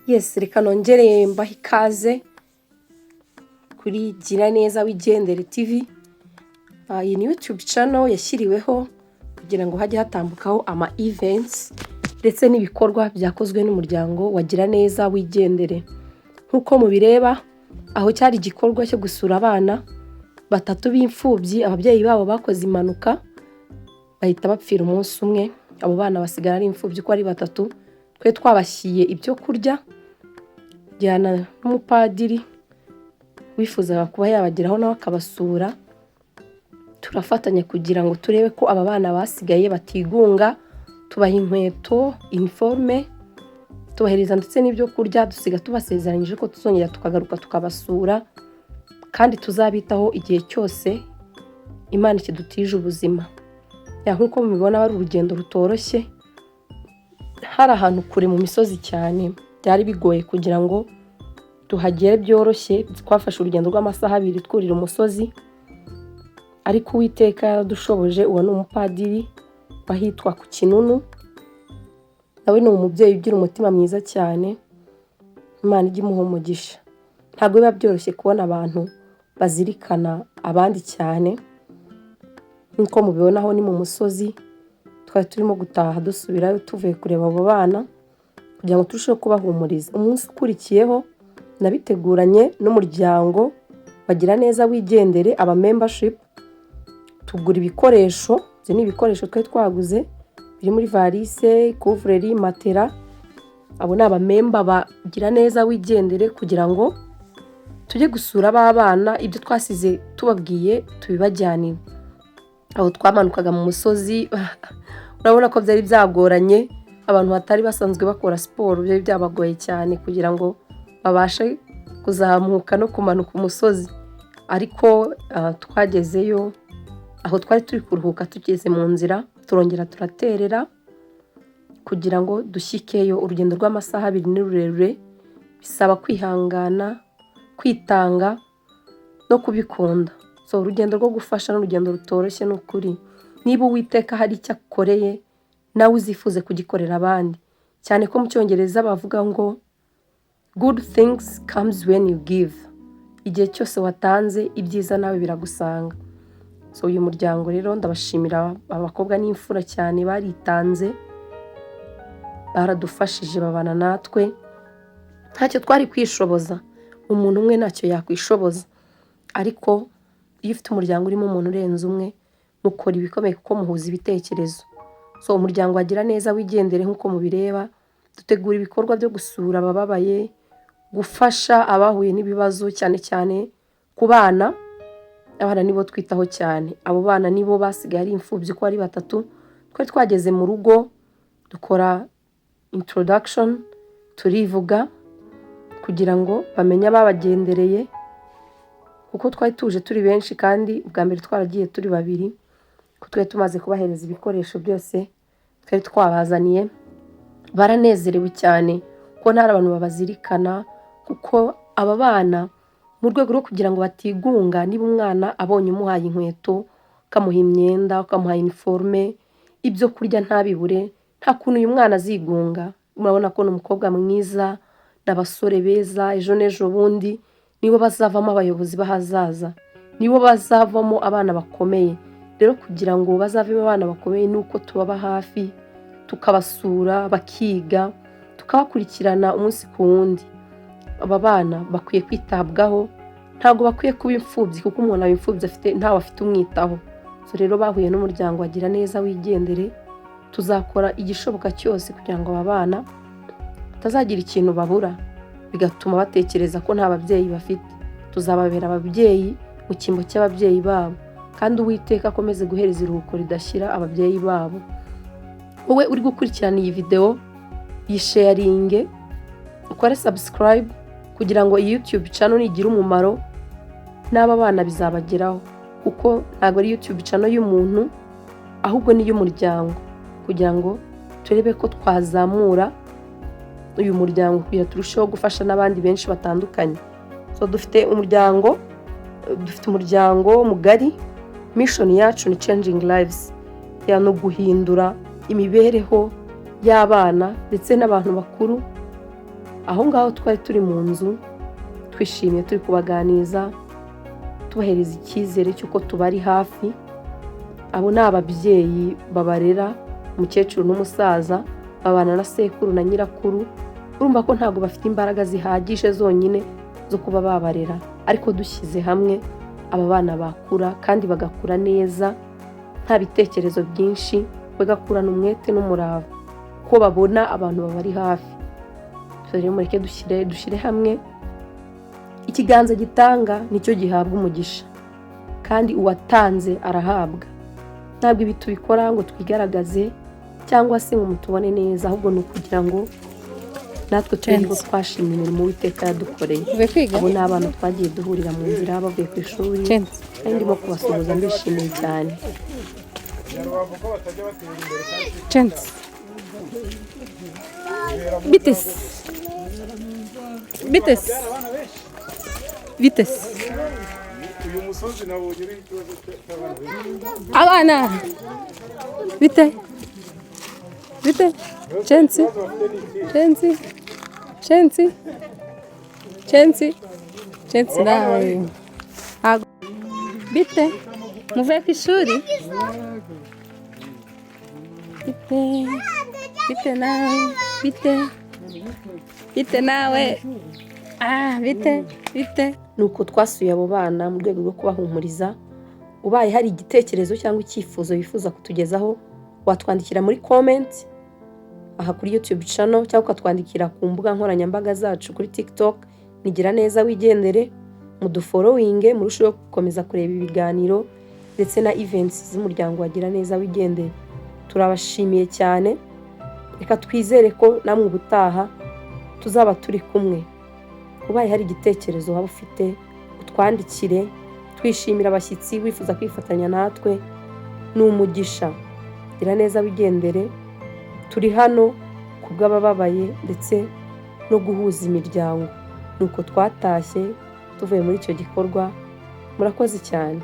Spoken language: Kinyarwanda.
Yes, reka nongere mbahe ikaze kuri Gira Neza Wigendere TV. Iyi ni YouTube channel yashyiriweho kugira ngo hajye hatambukaho ama events ndetse n'ibikorwa byakozwe n'umuryango wa Gira Neza Wigendere. Nk'uko mubireba, aho cyari igikorwa cyo gusura abana batatu b'imfubyi, ababyeyi babo bakoze impanuka bahita bapfira umunsi umwe, abo bana basigara ari imfubyi uko ari batatu. Twe twabashyiye ibyo kurya, jyana n'umupadiri wifuzaga kuba yabageraho nawe akabasura, turafatanya kugira ngo turebe ko aba bana basigaye batigunga, tubaha inkweto, iniforume, tubahereza ndetse n'ibyo kurya, dusiga tubasezeranyije ko tuzongera tukagaruka tukabasura kandi tuzabitaho igihe cyose Imana ikidutije ubuzima. Nk'uko mubibona, ari urugendo rutoroshye, hari ahantu kure mu misozi cyane, byari bigoye kugira ngo tuhagere byoroshye, twafashe urugendo rw'amasaha 2 twurira umusozi, ariko Uwiteka yaradushoboje. Uwo ni umupadiri w'ahitwa ku Kinunu, nawe ni umubyeyi ugira umutima mwiza cyane, Imana ijye imuha umugisha. Ntabwo biba byoroshye kubona abantu bazirikana abandi cyane, nk'uko mubibona aho ni mu musozi, twari turimo gutaha dusubirayo tuvuye kureba abo bana kugira ngo turusheho kubahumuriza. Umunsi ukurikiyeho nabiteguranye n'umuryango wa Gira Neza Wigendere, aba membership, tugura ibikoresho. Ibyo ni ibikoresho twari twaguze biri muri valise, couvre-lit, matera. Abo ni aba member ba Gira Neza Wigendere, kugira ngo tujye gusura ba bana, ibyo twasize tubabwiye tubibajyanire. Aho twamanukaga mu musozi, urabona ko byari byagoranye, abantu batari basanzwe bakora siporo byari byabagoye cyane kugira ngo babashe kuzamuka no kumanuka umusozi, ariko twagezeyo. Aho twari turi kuruhuka, tugeze mu nzira turongera turaterera kugira ngo dushyikeyo. Urugendo rw'amasaha 2 ni rurerure, bisaba kwihangana, kwitanga no kubikunda. So urugendo rwo gufasha ni urugendo rutoroshye, ni ukuri. Niba Uwiteka hari icyo akoreye, nawe uzifuze kugikorera abandi, cyane ko mu Cyongereza bavuga ngo "Good things comes when you give." Igihe cyose watanze ibyiza, nawe biragusanga. So uyu muryango rero ndabashimira, abakobwa n'imfura cyane, baritanze, baradufashije, babana natwe. Ntacyo twari kwishoboza, umuntu umwe ntacyo yakwishoboza, ariko iyo ufite umuryango urimo umuntu urenze umwe, mukora ibikomeye kuko muhuza ibitekerezo. So umuryango wa Gira Neza Wigendere, nk'uko mubireba, dutegura ibikorwa byo gusura abababaye, gufasha abahuye n'ibibazo, cyane cyane ku bana. Abana nibo twitaho cyane. Abo bana nibo basigaye ari imfubyi uko ari batatu. Twari twageze mu rugo, dukora introduction, turivuga kugira ngo bamenye ababagendereye, kuko twari tuje turi benshi kandi ubwa mbere twaragiye turi babiri, ko twari tumaze kubahereza ibikoresho byose twari twabazaniye. Baranezerewe cyane ko ntari abantu babazirikana, kuko aba bana, mu rwego rwo kugira ngo batigunga, niba umwana abonye umuhaye inkweto, ukamuha imyenda, ukamuha iniforume, ibyo kurya ntabibure, nta kuntu uyu mwana azigunga. Murabona ko ni umukobwa mwiza n'abasore beza, ejo n'ejo bundi nibo bazavamo abayobozi b'ahazaza, nibo bazavamo abana bakomeye. Rero kugira ngo bazavemo abana bakomeye ni uko tubaba hafi, tukabasura, bakiga, tukabakurikirana umunsi ku wundi. Aba bana bakwiye kwitabwaho, ntabwo bakwiye kuba imfubyi, kuko umuntu aba imfubyi afite ntawe afite umwitaho. So rero bahuye n'umuryango wa Gira Neza Wigendere, tuzakora igishoboka cyose kugira ngo aba bana batazagira ikintu babura bigatuma batekereza ko nta babyeyi bafite. Tuzababera ababyeyi mu cyimbo cy'ababyeyi babo, kandi Uwiteka akomeze guhereza iruhuko ridashyira ababyeyi babo. Wowe uri gukurikirana iyi videwo, yisharinge, ukore subscribe kugira ngo iyi YouTube channel nigira umumaro n'aba bana bizabageraho, kuko ntabwo ari YouTube channel y'umuntu, ahubwo ni iy'umuryango, kugira ngo turebe ko twazamura uyu muryango kugira turusheho gufasha n'abandi benshi batandukanye. So dufite umuryango mugari. Mission yacu ni changing lives, ya no guhindura imibereho y'abana ndetse n'abantu bakuru. Aho ngaho twari turi mu nzu twishimye, turi kubaganiza, tubahereza icyizere cy'uko tubari hafi. Abo ni ababyeyi babarera, umukecuru n'umusaza, babana na sekuru na nyirakuru. Urumva ko ntabwo bafite imbaraga zihagije zonyine zo kuba babarera, ariko dushyize hamwe aba bana bakura kandi bagakura neza, nta bitekerezo byinshi, bagakurana umwete n'umurava ko babona abantu babari hafi. Rero mureke dushyire hamwe. Ikiganza gitanga nicyo gihabwa umugisha, kandi uwatanze arahabwa. Ntabwo ibi tubikora ngo twigaragaze cyangwa se ngo mutubone neza, ahubwo ni ukugira ngo natwe tube ko twashimye imirimo Uwiteka yadukoreye. Uvuye kwiga? Abo ni abana twagiye duhurira mu nzira bavuye ku ishuri. Chance. Kandi ndimo kubasuhuza, mbishimiye cyane. Chance. Bitesi. Bitesi. Bitesi. Uyu musozi nabonye uriho ikibazo cy'abana benshi. Abana. Bite? Bite? Chance. Ikibazo bafite ni ikihe? Chance. Chance. Chance. Chance nawe. Ntago. Bite? Muvuye ku ishuri? Bite? Bite nawe? Bite? Bite nawe? Ah, bite? Bite? Nuko twasuye abo bana mu rwego rwo kubahumuriza. Ubaye hari igitekerezo cyangwa icyifuzo wifuza kutugezaho, watwandikira muri comment aha kuri YouTube channel, cyangwa ukatwandikira ku mbuga nkoranyambaga zacu. Kuri TikTok ni Gira Neza Wigendere. Mudufollowinge murusheho gukomeza kureba ibiganiro ndetse na events z'umuryango wa Gira Neza Wigendere. Turabashimiye cyane. Reka twizere ko namwe ubutaha tuzaba turi kumwe. Ubaye hari igitekerezo waba ufite, utwandikire. Twishimira abashyitsi wifuza kwifatanya natwe, ni umugisha. Gira Neza Wigendere, turi hano ku bw'abababaye ndetse no guhuza imiryango. Nuko twatashye tuvuye muri icyo gikorwa. Murakoze cyane.